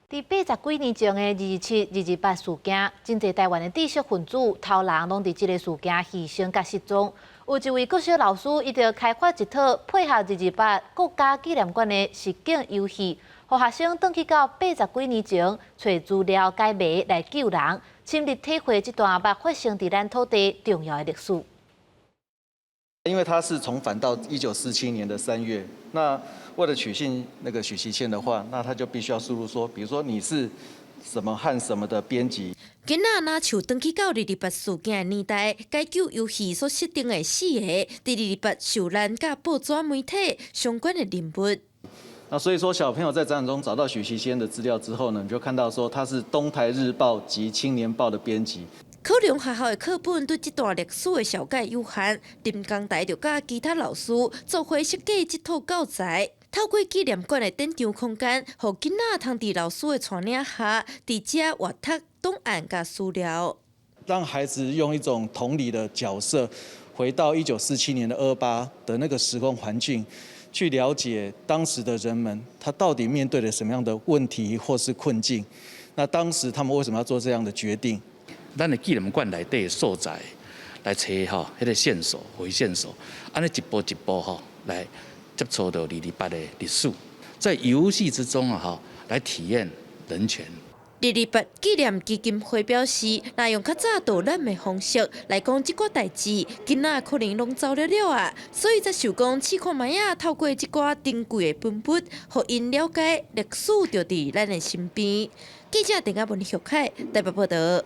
佇80幾年前的227、228事件，真濟台灣的知識分子、頭人攏佇這个事件犧牲佮失蹤。有一位國小老師，伊就開發一套配合二二八國家紀念館的實境遊戲，予學生轉去到80幾年前，揣資料解謎來救人，親歷體會這段捌發生佇咱土地重要的歷史。因為他是重返到1947年的3月，那為了取信那個許錫謙的話，那他就必須要輸入說，比如說你是什麼和什麼的編輯。囡仔若像轉去到二二八事件的年代，解救遊戲所設定的四个佇二二八受難佮報紙媒體相關的人物。那所以說，小朋友在展覽中找到許錫謙的資料之後呢，你就看到說他是東台日報及青年報的編輯。可能學校的課本對這段歷史的紹介有限，林江台就佮其他老師做伙設計這套教材，透過紀念館的展場空間，予囡仔通佇老師的帶領下，佇遮閱讀檔案佮資料。讓孩子用一種同理的角色，回到1947年的228的那個時空環境，去了解當時的人們，他到底面對了什麼樣的問題或是困境？那當時他們為什麼要做這樣的決定？咱的紀念館內底的素材來揣吼，彼个線索回線索，按呢一步一步吼來接觸到二二八的歷史，在遊戲之中啊吼來體驗人權。二二八紀念基金會表示，若用較早導覽的方式來講這寡代誌，囡仔可能攏走了了啊，所以才想講試看覓仔，透過這寡珍貴的文物，予𪜶了解歷史就佇咱的身邊。記者鄧亞文、許凱台北報導。